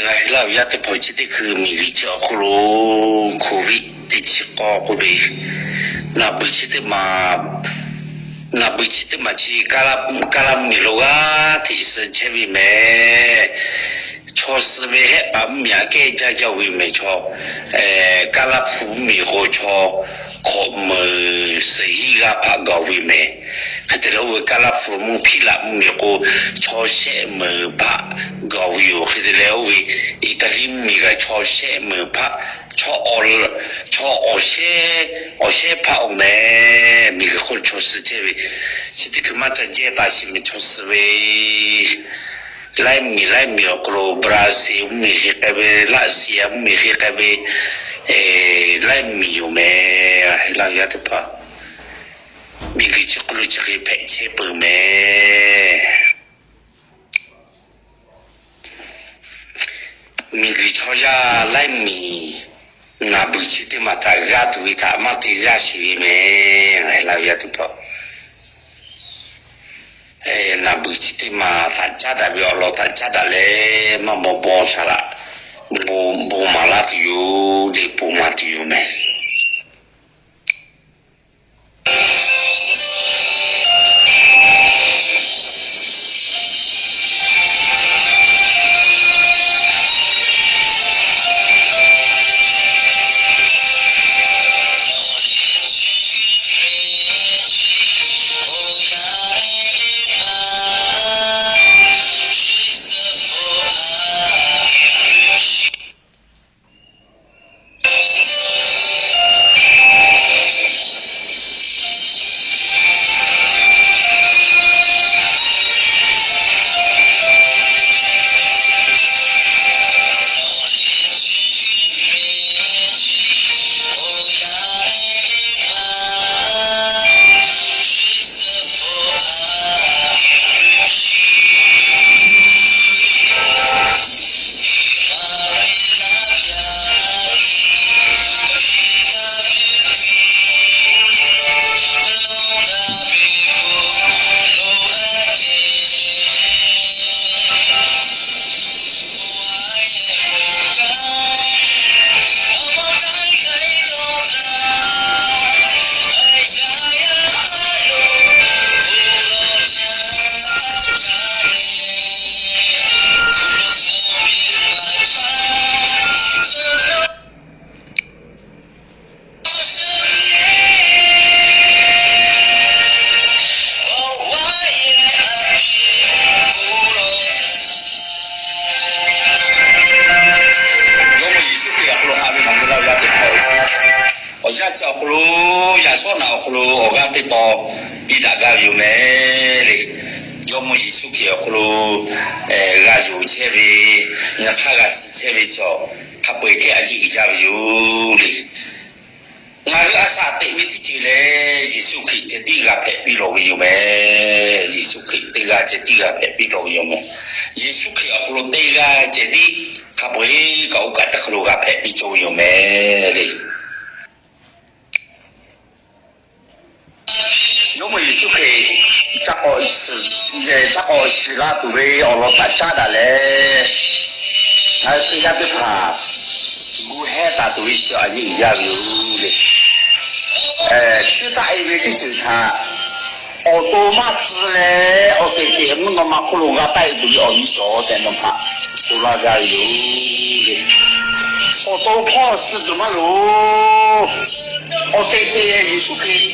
Laˇ huˍ yaˇ teˇ hpaˍ, chi teˇ hkui miˬguiˬ chi awˬ hk'oˆ lo Covid teˇ chi k'awˇ k'oˆ ve, naˬ beuꞈ chi teˇ maˬ, naˬ beuꞈ chi teˇ maˬ chi Kaˇ laˇ, Kaˇ laˇ mvuhˇ miˬ lo g'aˇ hteꞈ suh chehˇ ve mehˍ. Chaw suh ve hehˆ paˍ mvuhˇ miˬ aꞈ kehˉ jaˇ jaˇ-o ve mehˍ. Chaw Kaˇ laˇ hpu mvuhˇ miˬ k'o chaw hkawꞈ meunˍ suhˍ hiˉ g'aˇ hpaˆ gaˬ-o ve mehˍ. Hk'e te leh oˇ ve Kaˇ laˇ hpu mvuhˇ hpiˇ laꞈ mvuhˇ miˬ k'o chaw shehˆ meunˍ hpaˆ gaˬ-o ve yoˬ. Hk'e te leh oˇ ve Iˉtaˍliˇ mvuhˇ miˬ kaꞈ chaw shehˆ meunˍ hpaˆ, chaw awˬ shehˆ, awˬ shehˆ hpaˆ-oˬ mehˍ. Miˬguiˬ hk'oˆ chaw suh chehˇ ve, chi teˇ hkui maˇ ca jehˇ taˍ shiˍ mehˍ. Chaw suh ve laiˉ miˬ laiˉ miˬ awˬ hk'aw lo Brazil mvuhˇ miˬ hk'e k'ai ve, Russia mvuhˇ miˬ hk'e k'ai ve, laiˉ miˬ yoˬ mehˍ. Laˇ huˍ yaˇ teˇ hpaˍ, miˬguiˬ chi hk'oˆ lo chi hk'e hpehꞈ chehˇ peuˬ mehˍ. Miˬguiˬ chaw yaˇ laiˉ miˬ naˬ beuꞈ chi teˇ maˬ htaꞈ g'aˇ tuˬ ve htaꞈ maˇ te g'aˇ sheˍ ve mehˍ. Laˇ huˍ yaˇ teˇ hpaˍ, naˬ beuꞈ chi teˇ maˬ htaꞈ caˉ daꞈ ve awˬ lawn htaꞈ caˉ daꞈ leh maˇ baw baw shaˍ laꞈ, bon maˍ laˇ tuˬ yoˬ. Deꞈ pon maˍ tuˬ yoˬ mehˍ. Jawˇmawˇ Yeˍsuˆ Hkriꞈ awˬ hk'aw lo haꞈ ve ngaˬ hui Laˇ huˍ yaˇ teˇ hpaˍ-oˬ, awˬ yanˇ chi awˬ hk'aw lo yaꞈ shawˉ naꞈ awˬ hk'aw lo awˬ g'aˇ teˇ taw piˇ daꞈ gaˇ ve yoˬ mehˍ le. Jawˇmawˇ Yeˍsuˆ Hkriꞈ awˬ hk'aw lo g'a yonˍ chehˇ ve, ngaˬ hk'aˇ g'a suh chehˇ ve chaw hk'a peu-eˬ hkehˉ a yeˇ uiˍ jaˇ ve yoˬ le. Ngaˬ hui a shaꞈ teꞈ ve teˇ ceuˬ lehˬ, Yeˍsuˆ Hkriꞈ ceh tiˉ g'a hpehꞈ piˇ lawˬ ve yoˬ mehˍ. Yeˍsuˆ Hkriꞈ teˇ g'aˇ ceh tiˉ g'a hpehꞈ piˇ lawˬ ve yoˬ mehˍ. Yeˍsuˆ Hkriꞈ awˬ hk'aw lo teˇ g'aˇ ceh tiˉ hk'a peu-eˬ kaꞈ oˇ kaꞈ teˇ hk'aw lo g'a hpehꞈ piˇ cawˇ ve yoˬ mehˍ le. Jawˇmawˇ Yeˍsuˆ Hkriꞈ ca k'awꞈ shiˍ la tuˬ ve awˬ lawn htaꞈ caˉ daꞈ leh, ngaˬ hui Hkriꞈ yaˇ teˇ hpaˍ gu hehˇ taˍ tuˬ ve chi a yeˇ uiˍ jaˇ ve yoˬ le. Chiˇ taˆ-e ve teˇ ceuˬ htaꞈ awˬ to maˇ tcuh leh, awˬ teꞈ teꞈ mvuhˇ naw ma hk'oˆ lo g'a taˆ-e tuˬ ve awˬ nyi cawˬ tehꞈ nawˬ htaꞈ k'oˆ laˇ gaˇ ve yoˬ le. Awˬ to hpawˇ suh tuˬ maˇ loˍ. Awˬ teꞈ teꞈ Yeˍsuˆ Hkriꞈ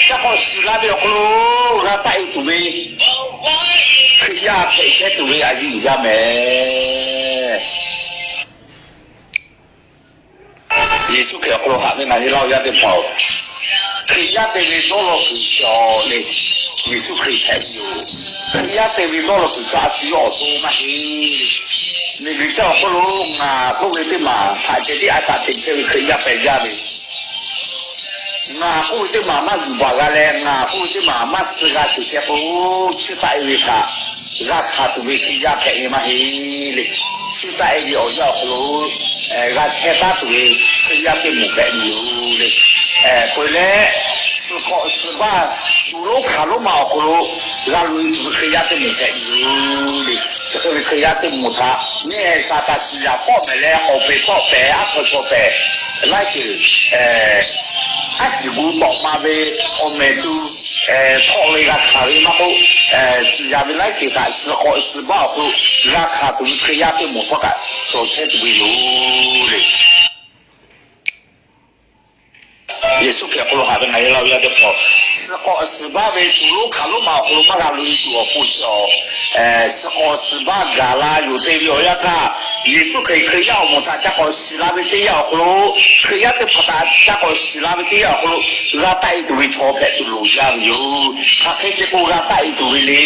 ca k'awꞈ shiˍ la ve awˬ hk'aw lo g'a taˆ-e tuˬ ve Hkriꞈ yaˇ hpehꞈ chehˇ tuˬ ve a yeˇ uiˍ jaˇ mehˍ. Yeˍsuˆ Hkriꞈ awˬ hk'aw lo haꞈ ve ngaˬ hui Laˇ huˍ yaˇ teˇ hpaˍ-oˬ, Hkriꞈ yaˇ te ve dawˇ law kuiˬ cawˬ le. Yeˍsuˆ Hkriꞈ hpehꞈ ve yoˬ. Hkriꞈ yaˇ te ve dawˇ law kuiˬ cawˬ a shu yawˇ awˬ to maˇ heˆ. Miˬguiˬ chi awˬ hk'oˆ lo ngaˬ k'oˆ ve teˇ maˬ htaꞈ ceh tiˉ a shaꞈ teꞈ chehˇ ve Hkriꞈ yaˇ hpehꞈ jaˇ ve. Ngaˬ k'oˆ ve teˇ maˬ maˇ yuˬ baˬ g'a leh, ngaˬ k'oˆ ve teˇ maˬ maˇ suh g'a sheˍ sheh k'o, chiˇ taˆ-e ve htaꞈ g'a hkanˍ tuˬ ve Hkriꞈ yaˇ hpehꞈ ve maˇ heˆ le. Chiˇ taˆ-e ve awˬ yanˇ awˬ hk'aw lo g'a chehˇ taˉ tuˬ ve Hkriꞈ yaˇ teˇ moˍ hpehꞈ ve yoˬ le. Peuˬ leh, suhˍ hk'awꞈ suhˍ baˇ tuˬ lonˉ hkanˍ lonˉ ma awˬ hk'aw lo g'a loꞈ-e tuˬ ve Hkriꞈ yaˇ teˇ moˍ hpehꞈ ve yoˬ le. Hk'e ve Hkriꞈ yaˇ teˇ moˍ htaꞈ neˇ Saˍtanˍ tcuhˍ yaꞈ tawˆ mehˍ leh, k'awˍ peˍ tawˆ pehˍ, aˉ hkaw chaw pehˍ laiˉ ceuˬ, aˉ ceuˬ gu tawꞈ ma ve awˬ mehˍ tu htawˆ ve g'a hkanˍ ve maˇ k'oˆ, tcuhˍ yaꞈ ve laiˉ ceuˬ htaꞈ suh k'awꞈ suh baˆ awˬ hk'aw lo g'a hkanˍ tuˬ ve Hkriꞈ yaˇ teˇ moˍ htawˇ kaꞈ cawˬ chehˇ tuˬ ve yoˬ le. Yeˍsuˆ Hkriꞈ awˬ hk'aw lo haꞈ ve ngaˬ hui laˇ ve yaˇ teˇ hpaˍ, suh k'awꞈ suh baˆ ve tuˬ lonˉ hkanˍ lonˉ ma awˬ hk'aw lo maˇ g'a loꞈ e tuˬ awˬ pon chi awˬ, suh k'awꞈ suh baˆ gaˬ la yoˬ te ve awˬ yanˇ htaˇ, Yeˍsuˆ Hkriꞈ Hkriꞈ yaˇ awˬ moˍ htaꞈ ca k'awꞈ shiˍ la ve teˇ yanˇ awˬ hk'aw lo, Hkriꞈ yaˇ teˇ hpaˍ htaꞈ ca k'awꞈ shiˍ la ve teˇ yanˇ awˬ hk'aw lo, g'a taˆ e tuˬ ve chaw hpehꞈ tuˬ loˍ jaˇ ve yoˬ. Hk'aˬ hk'e te k'o g'a taˆ e tuˬ ve le.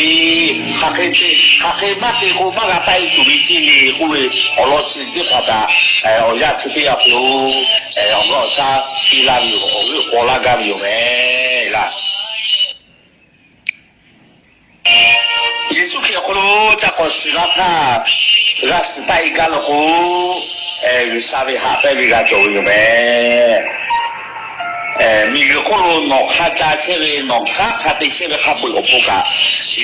Hk'aˬ hk'e te, hk'aˬ hk'e maˇ te k'o maˇ g'a taˆ e tuˬ ve ceh le k'oˆ ve, awˬ lawn chi teˇ hpaˍ htaꞈ awˬ yanˇ chi teˇ yanˇ awˬ hk'aw lo awˬ g'aˇ awˬ shaˉ piˇ laˇ ve yoˬ. Awˬ g'euˆ paw laˇ gaˇ ve yoˬ mehˍ laˇ. Yeˍsuˆ Hkriꞈ awˬ hk'aw lo ca k'awꞈ shiˍ la htaˇ, g'a shiˍ taˆ e gaˇ law k'o, G'uiˬsha ve haꞈ pehnˇ ve g'a cawˬ ve yoˬ mehˍ. Miˬguiˬ hk'oˆ lo nawˬ hk'a ca chehˇ ve, nawˬ kanˉ hk'a te chehˇ ve hk'a peu-eˬ awˬ pon kaꞈ,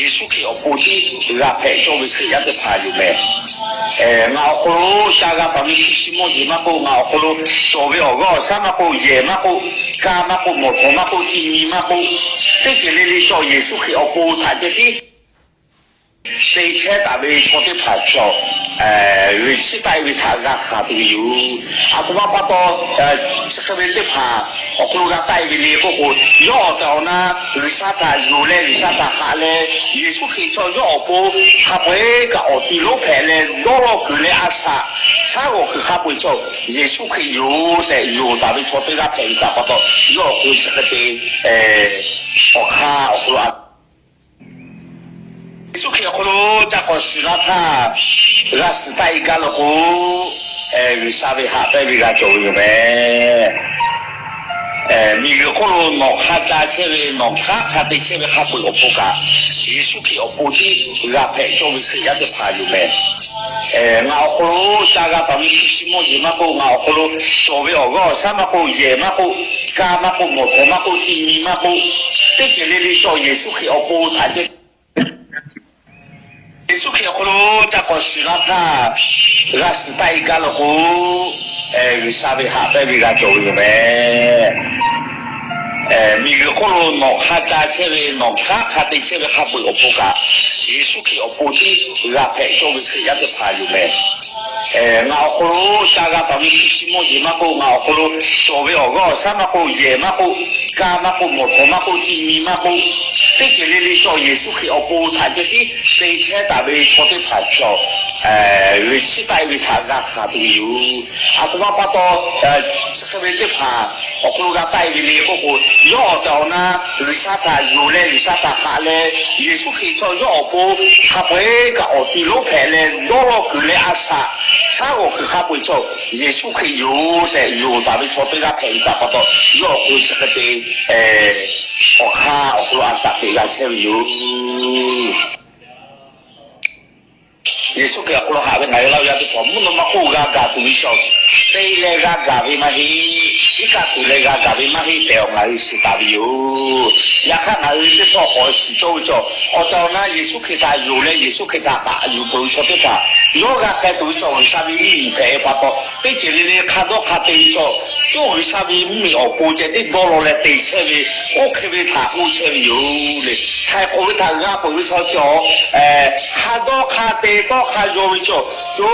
Yeˍsuˆ Hkriꞈ awˬ pon tiˉ g'a hpehꞈ cawˇ ve Hkriꞈ yaˇ teˇ hpaˍ yoˬ mehˍ. Ngaˬ awˬ hk'aw lo ca g'a taˍ ve hpu shi mawˇ jeˬ maˇ k'oˆ, ngaˬ awˬ hk'aw lo cawˬ ve awˬ g'aˇ awˬ shaˉ maˇ k'oˆ, yehˬ maˇ k'oˆ, kaˇ maˇ k'oˆ, mawˬ htaw maˇ k'oˆ, ti nyi maˇ k'oˆ, teˇ ceuˬ le le chaw Yeˍsuˆ Hkriꞈ awˬ pon htaꞈ ceh tiˉ te chehˇ taˍ ve chaw teˇ hpaˍ chaw, G'uiˬsha taˆ e ve htaꞈ g'a hkanˍ tuˬ ve yoˬ. Aˬ htoꞈ ma pa taw, chi hk'e ve teˇ hpaˍ awˬ hk'aw lo g'a taˆ e ve le k'oˆ k'o, yawˇ awˬ tehˬ awˬ na G'uiˬsha htaꞈ yonˍ leh G'uiˬsha htaꞈ haꞈ leh, Yeˍsuˆ Hkriꞈ chaw yawˇ awˬ pon hk'a peu-eˬ kaꞈ awˬ ti lonˉ hpehꞈ leh dawˇ law kuiˬ leh a shaꞈ shaˉ g'awˬ kuiˬ hk'a peu-eˬ chaw Yeˍsuˆ Hkriꞈ yoˬ tehꞈ yonˍ taˍ ve chaw teˇ g'aˇ hpehꞈ ve htaꞈ pa taw, yawˇ awˬ hk'aw lo chi hk'e te awˬ hk'aˇ awˬ hk'aw lo a Yeˍsuˆ Hkriꞈ awˬ hk'aw lo ca k'awꞈ shiˍ la htaˇ, g'a shiˍ taˆ e gaˇ law k'o, G'uiˬsha ve haꞈ pehnˇ ve g'a cawˬ ve yoˬ mehˍ. Miˬguiˬ hk'oˆ lo nawˬ hk'a ca chehˇ ve, nawˬ kanˉ hk'a te chehˇ ve hk'a peu-eˬ awˬ pon kaꞈ, Yeˍsuˆ Hkriꞈ awˬ pon tiˉ g'a hpehꞈ cawˇ ve Hkriꞈ yaˇ teˇ hpaˍ yoˬ mehˍ. Ngaˬ awˬ hk'aw lo ca g'a taˍ ve hpu shi mawˇ jeˬ maˇ k'oˆ, ngaˬ awˬ hk'aw lo cawˬ ve awˬ g'aˇ awˬ shaˉ maˇ k'oˆ, yehˬ maˇ k'oˆ, kaˇ maˇ k'oˆ, mawˬ htaw maˇ k'oˆ, ti nyi maˇ k'oˆ, teˇ ceuˬ le le chaw Yeˍsuˆ Hkriꞈ awˬ pon htaꞈ ceh Yeˍsuˆ Hkriꞈ awˬ hk'aw lo ca k'awꞈ shiˍ la htaˇ, g'a shiˍ taˆ e gaˇ law k'o, G'uiˬsha ve haꞈ pehnˇ ve g'a cawˬ ve yoˬ mehˍ. Miˬguiˬ hk'oˆ lo nawˬ hk'a ca chehˇ ve, nawˬ kanˉ hk'a te chehˇ ve hk'a peu-eˬ awˬ pon kaꞈ, Yeˍsuˆ Hkriꞈ awˬ pon tiˉ g'a hpehꞈ cawˇ ve Hkriꞈ yaˇ teˇ hpaˍ yoˬ mehˍ. Ngaˬ awˬ hk'aw lo ca g'a taˍ ve hpu shi mawˇ jeˬ maˇ k'oˆ, ngaˬ awˬ hk'aw lo cawˬ ve awˬ g'aˇ awˬ shaˉ maˇ k'oˆ, yehˬ maˇ k'oˆ, kaˇ maˇ k'oˆ, mawˬ htaw maˇ k'oˆ, ti nyi maˇ k'oˆ, teˇ ceuˬ le le chaw Yeˍsuˆ Hkriꞈ awˬ pon htaꞈ ceh tiˉ te chehˇ taˍ ve chaw teˇ hpaˍ chaw, G'uiˬsha taˆ e ve htaꞈ g'a hkanˍ tuˬ ve yoˬ. Aˬ htoꞈ ma pa taw, chi hk'e ve teˇ hpaˍ awˬ hk'aw lo g'a taˆ e ve le k'oˆ k'o, yawˇ awˬ tehˬ awˬ na G'uiˬsha htaꞈ yonˍ leh G'uiˬsha htaꞈ haꞈ leh, Yeˍsuˆ Hkriꞈ chaw yawˇ awˬ pon hk'a peu-eˬ kaꞈ awˬ ti lonˉ hpehꞈ leh dawˇ law kuiˬ leh a shaꞈ shaˉ g'awˬ kuiˬ hk'a peu-eˬ chaw Yeˍsuˆ Hkriꞈ yoˬ tehꞈ yonˍ taˍ ve chaw teˇ g'aˇ hpehꞈ ve htaꞈ pa taw, yawˇ awˬ hk'aw lo chi hk'e te awˬ hk'aˇ awˬ hk'aw lo a shaꞈ teꞈ g'a chehˇ ve yoˬ. Yeˍsuˆ Hkriꞈ awˬ hk'aw lo haꞈ ve ngaˬ hui laˇ ve yaˇ teˇ hpaˍ, mvuhˇ naw ma hk'oˆ g'a gaˬ tuˬ ve chaw, te leh g'a gaˬ ve maˇ heˆ, iˉ kaˆ tuˬ leh g'a gaˬ ve maˇ heˆ tehꞈ awˬ ngaˬ hui shiˍ taˍ ve yoˬ. Yaꞈ hk'aˇ ngaˬ hui teˇ hpaˍ k'awꞈ shiˍ cawˇ ve chaw, awˬ tehˬ awˬ na Yeˍsuˆ Hkriꞈ htaꞈ yonˍ leh Yeˍsuˆ Hkriꞈ htaꞈ haꞈ yuˬ peuˬ ve chaw teˇ hpaˍ, yawˇ g'a k'ai tuˬ ve chaw G'uiˬsha ve mvuhˇmiˬ hpehꞈ ve pa taw, teˇ ceuˬ le le hk'a dawˇ hk'a te ve chaw, coˇ G'uiˬsha ve mvuhˇmiˬ awˬ pon ceh tiˉ dawˇ law leh te chehˇ ve, oˇ hk'e ve htaꞈ k'oˆ chehˇ ve yoˬ le. Htaiˍ k'oˍ ve htaꞈ g'a peuˬ ve chaw chi awˬ, hk'a dawˇ hk'a te tawˇ hk'a yaw ve chaw, coˇ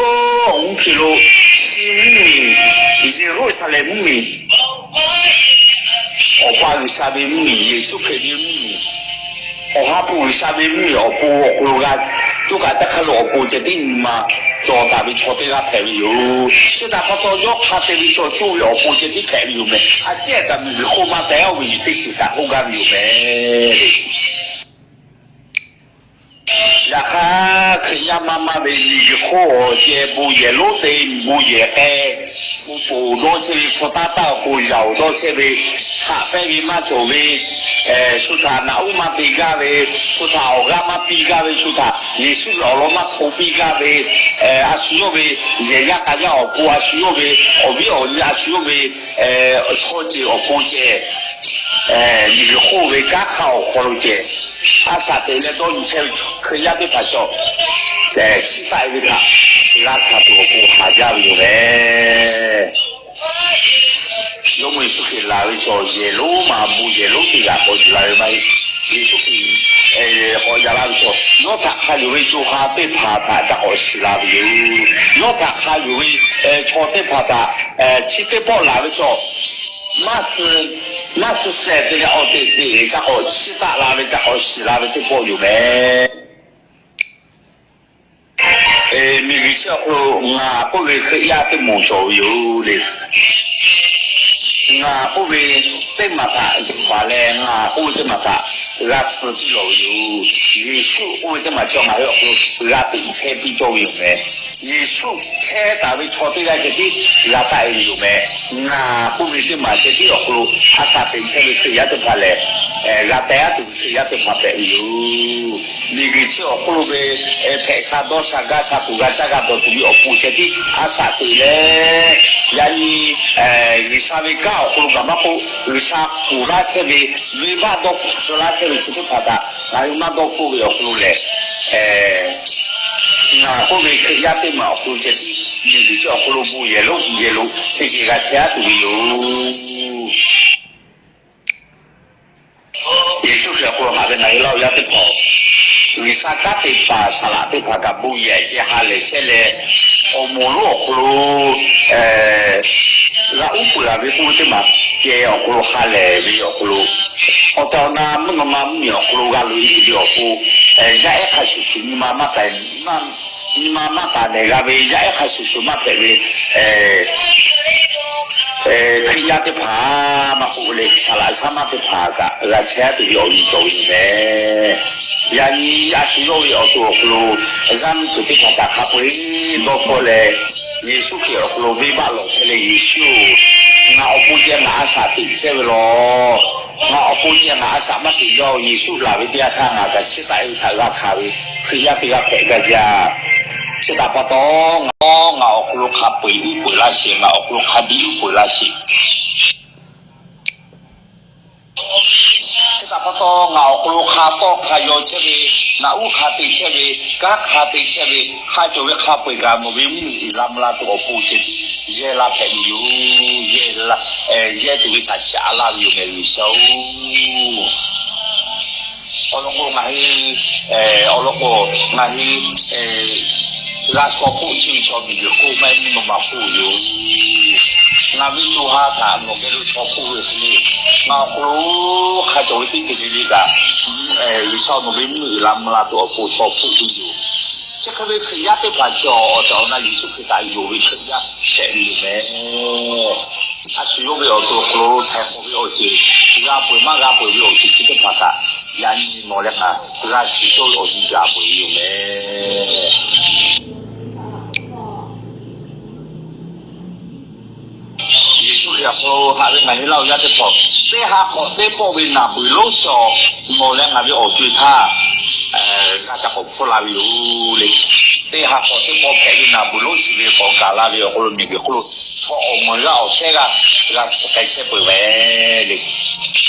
awˬ mvuhˇ hpe lo, chi mvuhˇmiˬ, Yeˍruˆsaˍlehnˍ mvuhˇmiˬ, Awˬ pa G'uiˬsha ve mvuhˇmiˬ, Yeˍsuˆ Hkriꞈ ve mvuhˇmiˬ, Awˬ ha hpu G'uiˬsha ve mvuhˇmiˬ awˬ pon awˬ hk'aw lo g'a coˇ kaꞈ teˇ hk'aˇ lo awˬ pon ceh tiˉ nyi ma cawˬ taˍ ve chaw teˇ g'aˇ hpehꞈ ve yoˬ. Chi htaꞈ pa taw, yawˇ hk'a te ve chaw coˇ ve awˬ pon ceh tiˉ hpehꞈ ve yoˬ meh. A ciˉ kaꞈ miˬguiˬ hk'oˆ ma tehꞈ-oˬ ve yoˬ teˇ shiˍ kaꞈ k'oˆ gaˇ ve yoˬ meh. Yaꞈ hk'aˇ, Hkriꞈ yaˇ maˇ maˇ ve miˬguiˬ hk'oˆ awˬ ceh bon yehˬ lonˉ te, bon yehˬ k'ai, bon poˍ dawˇ chehˇ ve, chaw taˇ taˇ awˬ pon yaꞈ-oˬ dawˇ chehˇ ve, haꞈ pehnˇ ve maˇ cawˬ ve, shu htaꞈ naꞈ uˉ maˇ te gaˇ ve, shu htaꞈ awˬ g'aˇ maˇ piˇ gaˇ ve, shu htaꞈ Yeˍsuˆ ve awˬ lawn maˇ hto piˇ gaˇ ve, a shu yawˇ ve yehˬ yaˇ k'a yaˇ awˬ pon, a shu yawˇ ve awˬ viˉ awˬ nyi, a shu yawˇ ve chaw ceuˬ awˬ pon ceh, miˬguiˬ hk'oˆ ve kanˉ hk'aˇ awˬ hk'aw lo ceh, a shaꞈ teꞈ leh dawˇ nyi chehˇ ve Hkriꞈ yaˇ teˇ hpaˍ cawˬ. Chiˇ taˆ ve htaꞈ g'a hkanˍ tuˬ awˬ pon haˍ jaˇ ve yoˬ meh. Jawˇmawˇ Yeˍsuˆ Hkriꞈ laˬ ve chaw yehˬ lonˉ ma bon yehˬ lonˉ teˇ g'aˇ k'awꞈ yuˬ la ve maˇ heˆ. Yeˍsuˆ Hkriꞈ k'awꞈ yaꞈ la ve chaw, yawˇ htaꞈ hk'a yonˍ ve co ha teˇ hpaˍ htaꞈ ca k'awꞈ shiˍ la ve yoˬ. Yawˇ htaꞈ hk'a yonˍ ve chaw teˇ hpaˍ htaꞈ chi teˇ pawˆ laˬ ve chaw, maˇ suh, maˇ suh shehˍ te leh awˬ teꞈ teꞈ ca k'awꞈ chiˇ taˆ la ve, ca k'awꞈ shiˍ la ve teˇ pawˆ yoˬ meh. Miˬguiˬ chi awˬ hk'aw lo ngaˬ k'oˆ ve Hkriꞈ yaˇ teˇ moˍ cawˬ ve yoˬ le. Ngaˬ k'oˆ ve teˇ maˬ htaꞈ zuhꞈ baˬ leh, ngaˬ k'oˆ ve teˇ maˬ htaꞈ g'a suh piˇ lawˬ ve yoˬ. Yeˍsuˆ k'oˆ ve teˇ maˬ chi ngaˬ hui awˬ hk'aw lo g'a teꞈ chehˇ piˇ cawˇ ve yoˬ meh. Yeˍsuˆ chehˇ taˍ ve chaw teˇ g'aˇ ceh tiˉ g'a taˆ e ve yoˬ meh. Ngaˬ k'oˆ ve teˇ maˬ ceh tiˉ awˬ hk'aw lo a shaꞈ teꞈ chehˇ ve Hkriꞈ yaˇ teˇ hpaˍ lehˬ, g'a teh aˉ tuˬ ve Hkriꞈ yaˇ teˇ hpaˍ hpehꞈ ve yoˬ. Miˬguiˬ chi awˬ hk'aw lo ve hpehꞈ sha dawˇ sha gaˇ sha tuˬ g'a caˇ g'a dawˬ tuˬ ve awˬ pon ceh tiˉ a shaꞈ teꞈ leh, yaꞈ nyi G'uiˬsha ve kanˉ awˬ hk'aw lo kaꞈ maˇ k'oˆ, G'uiˬsha ponˬ laˇ chehˇ ve venˇbaˆ dawˇ hpfuhˆ laˇ chehˇ ve chi teˇ hpaˍ htaꞈ ngaˬ hui maˇ dawˇ hpfuhˆ ve awˬ hk'aw lo lehˬ, ngaˬ k'oˆ ve Hkriꞈ yaˇ teˇ maˬ awˬ hk'aw lo ceh tiˉ miˬguiˬ chi awˬ hk'aw lo bon yehˬ lonˉ yehˬ lo teˇ ceuˬ g'a chehˇ aˉ tuˬ ve yoˬ. Yeˍsuˆ Hkriꞈ awˬ hk'aw lo haꞈ ve ngaˬ hui Laˇ huˍ yaˇ teˇ hpaˍ, G'uiˬsha kanˉ te paˍ saˍ laꞈ teˇ hpaˍ kaꞈ bon yehˬ ceh ha lehˬ chehˇ leh, awˬ moˍ lonˉ awˬ hk'aw lo g'a uˉ peunˍ la ve k'oˆ ve teˇ maˬ ceh awˬ hk'aw lo ha lehˬ ve awˬ hk'aw lo, awˬ tehˬ awˬ na mvuhˇ naw ma mvuhˇmiˬ awˬ hk'aw lo g'a loꞈ e tuˬ ve awˬ pon, yaˇ ehˉ hk'a shuˍ shuˍ nyi ma maˇ taˍ, nyi ma maˇ taˍ nehˬ g'a ve, yaˇ ehˉ hk'a shuˍ shuˍ maˇ hpehꞈ ve Hkriꞈ yaˇ teˇ hpaˍ maˇ k'oˆ ve le, saˍ laꞈ shaˉ maˇ teˇ hpaˍ kaꞈ g'a chehˇ tuˬ ve awˬ liˇ cawˬ ve yoˬ meh. Yaꞈ nyi a shu yawˇ ve awˬ to awˬ hk'aw lo g'aˇ nuˇ kuiˬ teˇ hpaˍ htaꞈ hk'a peu-eˬ dawˇ hpfuhˆ leh, Yeˍsuˆ Hkriꞈ awˬ hk'aw lo venˇbaˆ lawˬ chehˇ leh, Yeˍsuˆ-oˬ, ngaˬ awˬ pon ceh ngaˬ a shaꞈ teꞈ chehˇ ve lawˬ. Ngaˬ awˬ pon ceh ngaˬ a shaꞈ maˇ teꞈ jaˇ-oˬ. Yeˍsuˆ laˬ ve teˇ yanˇ htaˇ ngaˬ kaꞈ chiˇ taˆ ve htaꞈ g'a hkanˍ ve Hkriꞈ yaˇ teˇ g'aˇ hpehꞈ gaˇ jaˇ. Chi htaꞈ pa taw, ngaˬ awˬ hk'aw lo hk'a peu-eˬ uˉ peunˍ laˇ sheˍ, ngaˬ awˬ hk'aw lo hk'a biˇ uˉ peunˍ laˇ sheˍ. Chi htaꞈ pa taw, ngaˬ awˬ hk'aw lo hk'a tawˇ hk'a yaw chehˇ ve, naꞈ uˉ hk'a te chehˇ ve, kanˉ hk'a te chehˇ ve, hk'a cawˬ ve hk'a peu-eˬ kaꞈ nawˬ ve mvuhˇmiˬ la mvuh la tuˬ awˬ pon ceh tiˉ yehˇ laˇ hpehꞈ ve yoˬ. Yehˇ la, yehˇ tuˬ ve htaꞈ caꞈ laˇ ve yoˬ meh, G'uiˬsha-oˬ. Awˬ lawn k'o ngaˬ hui, awˬ lawn k'o ngaˬ hui g'a chaw hpoˆ chi ve chaw miˬguiˬ hk'oˆ maˇ heˆ, mvuhˇ naw ma hk'oˆ yoˬ. Ngaˬ ve co ha htaꞈ nawˬ geh lo chaw hpoˆ ve hk'e le, ngaˬ awˬ hk'aw lo hk'a cawˬ ve teˇ ceuˬ le le kaꞈ, G'uiˬsha nawˬ ve mvuhˇmiˬ la mvuh la tuˬ awˬ pon chaw hpoˆ tuˬ yoˬ. Chi hk'e ve Hkriꞈ yaˇ teˇ hpaˍ cawˬ awˬ tehˬ awˬ na Yeˍsuˆ Hkriꞈ htaꞈ yonˍ ve Hkriꞈ yaˇ hpehꞈ ve yoˬ meh. A shu yawˇ ve awˬ to awˬ hk'aw lo htaiˍ hk'awꞈ ve awˬ ceuˬ, g'a peu-eˬ maˇ g'a peu-eˬ ve awˬ ceuˬ chi teˇ hpaˍ htaꞈ yaꞈ nyi nawˬ leh ngaˬ g'a shiˍ cawˇ ve awˬ nyi gaˬ peu-eˬ ve yoˬ meh. Yeˍsuˆ Hkriꞈ awˬ hk'aw lo haꞈ ve ngaˬ hui Laˇ huˍ yaˇ teˇ hpaˍ, teˇ ha hk'awꞈ teˇ pawˆ ve naˬ beuˬ lonˉ chi awˬ nawˬ leh ngaˬ ve awˬ co-e htaˇ g'a ca k'awꞈ hpfuhˇ la ve yoˬ le. Teˇ ha hk'awꞈ teˇ pawˆ hpehꞈ ve naˬ beuˬ lonˉ chi ve k'awꞈ gaˬ la ve awˬ hk'aw lo miˬguiˬ hk'oˆ lo chaw awˬ meuˍ g'aˇ awˬ shehˉ g'aˇ g'a k'ai chehˇ peuˬ meh le.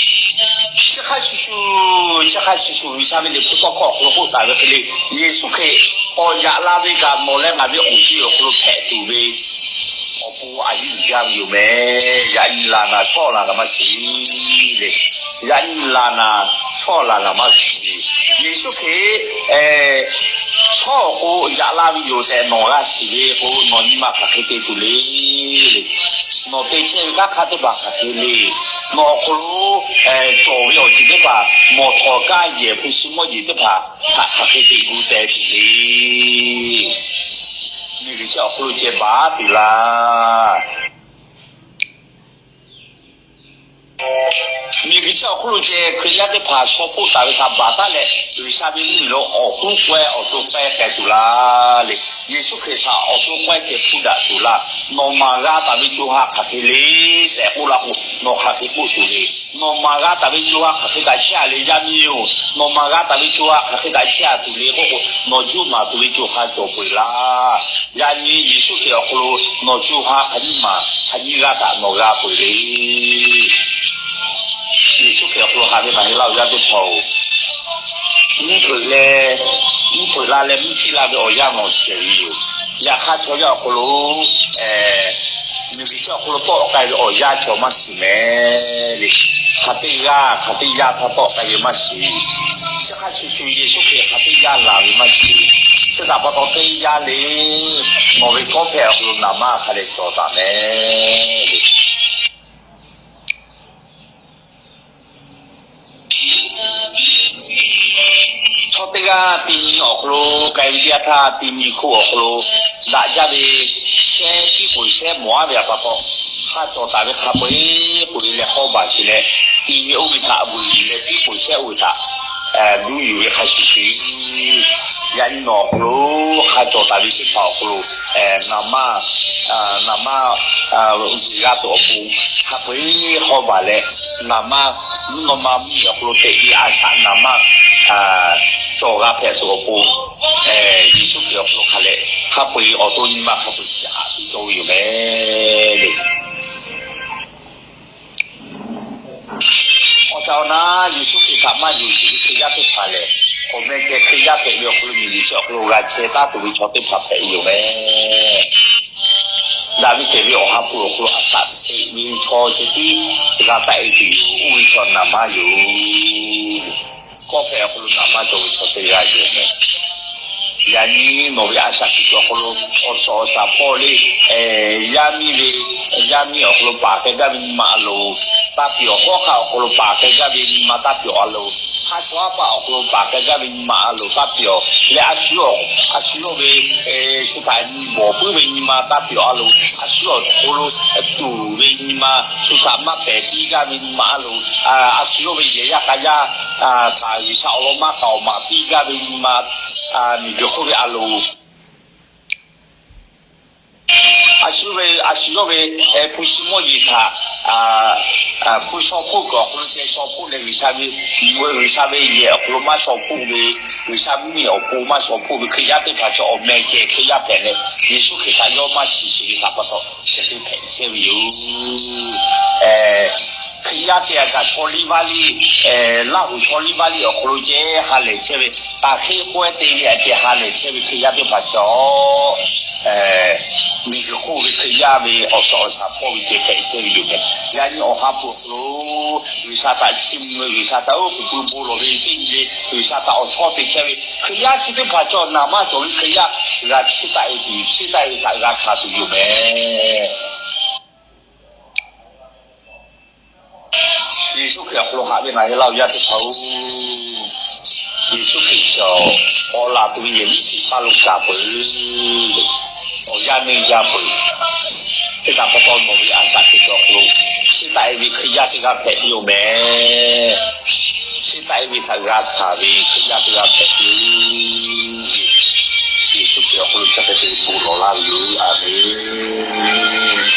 Chi hk'a shuˍ shuˍ, chi hk'a shuˍ shuˍ G'uiˬsha ve Liꞈ hpu tawˇ hkawˇ awˬ hk'aw lo k'oˆ taˍ ve hk'e le, Yeˍsuˆ Hkriꞈ k'awꞈ yaꞈ la ve kaꞈ nawˬ leh ngaˬ ve awˬ co-e awˬ hk'aw lo hpehꞈ tuˬ ve awˬ pon a yiˇ uiˍ jaˇ ve yoˬ meh. Yaꞈ nyi laˬ naˬ shawˉ laˬ naˬ maˇ shiˍ le. Yaꞈ nyi laˬ naˬ shawˉ laˬ naˬ maˇ shiˍ. Yeˍsuˆ Hkriꞈ shawˉ awˬ k'o yaꞈ la ve yoˬ tehꞈ nawˬ g'a shiˍ ve k'o, nawˬ nyi ma hk'aˬ hk'e te tuˬ le. Nawˬ te chehˇ ve kanˉ hk'aˇ teˇ hpaˍ hk'aˬ hk'e le. Nawˬ awˬ hk'aw lo cawˬ ve awˬ ceuˬ teˇ hpaˍ, mawˬ htawˍ kaˇ yehˬ hpu shi mawˇ jeˬ teˇ hpaˍ htaꞈ hk'aˬ hk'e te gu teh tuˬ le. Miˬguiˬ chi awˬ hk'aw lo ceh baˬ tuˬ laˇ. Miˬguiˬ chi awˬ hk'oˆ lo ceh Hkriꞈ yaˇ teˇ hpaˍ chaw hpoˆ taˍ ve htaꞈ baˬ taˉ leh, G'uiˬsha ve mvuhˇmiˬ lo awˬ hkuiˉ pawehˇ awˬ to pawehˇ k'ai tuˬ laˇ le. Yeˍsuˆ Hkriꞈ htaꞈ awˬ to pawehˇ ceh hpuˇ daꞈ tuˬ laˇ. Nawˬ maˍ g'a taˍ ve co ha hk'aˬ hk'e le tehꞈ k'oˆ la k'o, nawˬ hk'aˬ hk'e k'oˆ tuˬ le. Nawˬ maˍ g'a taˍ ve co ha hk'aˬ hk'e kaꞈ chehˇ a le, yaˇ miˇ-oˬ. Nawˬ maˍ g'a taˍ ve co ha hk'aˬ hk'e kaꞈ chehˇ a tuˬ le k'oˆ k'o, nawˬ juˇ maˍ tuˬ ve co ha cawˬ peuˬ laˇ. Yaꞈ nyi Yeˍsuˆ Hkriꞈ awˬ hk'aw lo nawˬ co ha hk'aˬ nyiˇ maˍ hk'aˬ nyiˇ g'a htaꞈ nawˬ g'a peuˬ le. Yeˍsuˆ Hkriꞈ awˬ hk'aw lo haꞈ ve ngaˬ hui Laˇ huˍ yaˇ teˇ hpaˍ-oˬ, Mvuhˇ hpeuꞈ leh, mvuhˇ hpeuꞈ la leh mvuhˇ chiˇ la ve awˬ yanˇ nawˬ shehˍ ve yoˬ. Yaꞈ hk'aˇ chaw yaˇ awˬ hk'aw lo, miˬguiˬ chi awˬ hk'aw lo tawˆ k'ai ve awˬ yanˇ chaw maˇ shiˍ mehˍ le. Hk'aˬ teˇ g'aˇ hk'aˬ teˇ yanˇ htaˇ tawˆ k'ai ve maˇ shiˍ. Chi hk'a shuˍ shuˍ Yeˍsuˆ Hkriꞈ hk'aˬ teˇ yanˇ laˬ ve maˇ shiˍ. Chi htaꞈ pa taw teˇ yanˇ le, nawˬ ve kawˆ hpehꞈ awˬ hk'aw lo naˍ manˇ hk'a dehꞈ cawˬ taˍ mehˍ le. Chaw teˇ g'aˇ ti nyi awˬ hk'aw lo k'ai ve teˇ yanˇ htaˇ, ti nyi hk'oˆ awˬ hk'aw lo daꞈ jaˇ ve shehˉ tiˉ k'oˍ shehˉ mawˬ aˉ ve pa taw, hk'a cawˬ taˍ ve hk'a peu-eˬ k'oꞈ e leh hawˉ baˬ sheˍ leh, ti nyi oˇ ve htaꞈ vuiˬ yuˬ leh tiˉ k'oˍ shehˉ oˇ ve htaꞈ duˇ yuˬ ve hk'a shuˍ shuˍ, yaꞈ nyi nawˬ awˬ hk'aw lo hk'a cawˬ taˍ ve teˇ hpaˍ awˬ hk'aw lo, naˍ manˇ, naˍ manˇ g'a tuˬ awˬ pon hk'a peu-eˬ hawˉ baˬ leh, naˍ manˇ mvuhˇ naw ma mvuhˇmiˬ awˬ hk'aw lo teꞈ ve a shaꞈ naˍ manˇ cawˬ g'a hpehꞈ tuˬ awˬ pon, Yeˍsuˆ Hkriꞈ awˬ hk'aw lo hk'a leh hk'a peu-eˬ awˬ to nyi ma hk'a peu-eˬ chi haꞈ piˇ cawˇ ve yoˬ mehˍ le. Awˬ caˍ awˬ na Yeˍsuˆ Hkriꞈ htaꞈ maˇ yonˍ sheˍ ve Hkriꞈ yaˇ teˇ hpaˍ lehˬ, awˬ meh ceh Hkriꞈ yaˇ hpehꞈ ve awˬ hk'aw lo miˬguiˬ chi awˬ hk'aw lo g'a chehˇ taˉ tuˬ ve chaw teˇ hpaˍ hpehꞈ ve yoˬ mehˍ. Daꞈ ve kehˬ ve Awˬ ha hpu awˬ hk'aw lo a shaꞈ teꞈ ve chaw ceh tiˉ g'a taˆ e tuˬ yoˬ. Oˇ ve chaw naˍ manˇ yoˬ. Kawˆ hpehꞈ awˬ hk'aw lo naˍ manˇ cawˬ ve chaw teˇ g'aˇ yoˬ mehˍ. Yaꞈ nyi nawˬ ve a shaꞈ teꞈ kuiˬ awˬ hk'aw lo awˬ shawˍ awˬ shaˍ hpawˇ le, yaˇ miˇ ve, yaˇ miˇ awˬ hk'aw lo paˍ k'ai gaˇ ve nyi ma a loˍ, taˇ piˇ awˬ. Hawˉ hk'aˆ awˬ hk'aw lo paˍ k'ai gaˇ ve nyi ma taˇ piˇ awˬ a loˍ. Haˉ chaw haˉ paˆ awˬ hk'aw lo paˍ k'ai gaˇ ve nyi ma a loˍ taˇ piˇ awˬ. Leh a shu yawˇ, a shu yawˇ ve shu htaꞈ nyi bawˬ puiˉ ve nyi ma taˇ piˇ awˬ a loˍ. A shu yawˇ awˬ hk'aw lo tuˍ ve nyi ma, shu htaꞈ maˇ pehˍ piˇ gaˇ ve nyi ma a loˍ. A shu yawˇ ve yehˬ yaˇ k'a yaˇ htaꞈ G'uiˬsha awˬ lawn maˇ k'aoˍ maˍ piˇ gaˇ ve nyi ma, miˬguiˬ hk'oˆ ve a loˍ. A shu yawˇ ve, a shu yawˇ ve hpu shi mawˇ jeˬ htaꞈ, hpu shaw hpoˆ kuiˬ awˬ hk'aw lo ceh shaw hpoˆ leh, G'uiˬsha ve, G'uiˬsha ve yehˬ awˬ hk'aw lo maˇ shaw hpoˆ ve, G'uiˬsha mvuhˇmiˬ awˬ pon maˇ shaw hpoˆ ve Hkriꞈ yaˇ teˇ hpaˍ chaw awˬ meh ceh Hkriꞈ yaˇ hpehꞈ leh, Yeˍsuˆ Hkriꞈ htaꞈ yawˇ maˇ shiˍ sheˍ ve htaꞈ pa taw chi hk'e hpehꞈ chehˇ ve yoˬ. Hkriꞈ yaˇ te a kaꞈ chaw liˇ vaˇ liˇ, Laˇhuˍ chaw liˇ vaˇ liˇ awˬ hk'aw lo ceh ha lehˬ chehˇ ve, taˍ hk'eˆ k'oˆ ehˉ te ve a ceh ha lehˬ chehˇ ve Hkriꞈ yaˇ teˇ hpaˍ chaw, miˬguiˬ hk'oˆ ve Hkriꞈ yaˇ ve awˬ shawˍ awˬ shaˍ hpawˇ ve ceh hpehꞈ chehˇ ve yoˬ mehˍ. Yaꞈ nyi Awˬ ha hpu awˬ hk'aw lo G'uiˬsha htaꞈ chiˇ mvuh ve, G'uiˬsha htaꞈ oˉ k'oˍ pui bon lawˬ ve, teˇ nyi le G'uiˬsha htaꞈ awˬ chawˇ te chehˇ ve Hkriꞈ yaˇ chi teˇ hpaˍ chaw naˍ manˇ cawˬ ve Hkriꞈ yaˇ g'a chiˇ taˆ e tuˬ, chiˇ taˆ e htaꞈ g'a hkanˍ tuˬ yoˬ mehˍ. Yeˍsuˆ Hkriꞈ awˬ hk'aw lo haꞈ ve ngaˬ hui Laˇ huˍ yaˇ teˇ hpaˍ-oˬ, Yeˍsuˆ Hkriꞈ awˬ laˬ tuˬ ve yehˬ miˉ chi paˇ lo gaˬ peuˬ. Awˬ yanˇ neˇ yaˇ peuˬ. Teˇ kaꞈ pa taw nawˬ ve a shaꞈ teꞈ kuiˬ awˬ hk'aw lo chiˇ taˆ e ve Hkriꞈ yaˇ teˇ g'aˇ hpehꞈ piˇ-oˬ mehˍ. Chiˇ taˆ e ve htaꞈ g'a hkanˍ ve Hkriꞈ yaˇ teˇ g'aˇ hpehꞈ piˇ-oˬ. Yeˍsuˆ Hkriꞈ awˬ hk'aw lo chi hk'e te bon lawˬ laˇ ve yoˬ. Aˍmenˍ.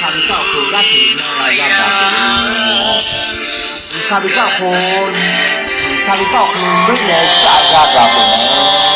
G'uiˬsha ve kanˇ awˬ hk'aw lo g'aˇ hteꞈ na g'a gaˬ peuˬ ve yoˬ. G'uiˬsha ve kanˇ awˬ hk'aw, G'uiˬsha ve kanˇ awˬ hk'aw lo leuˆ leh caˆ g'a gaˬ peuˬ ve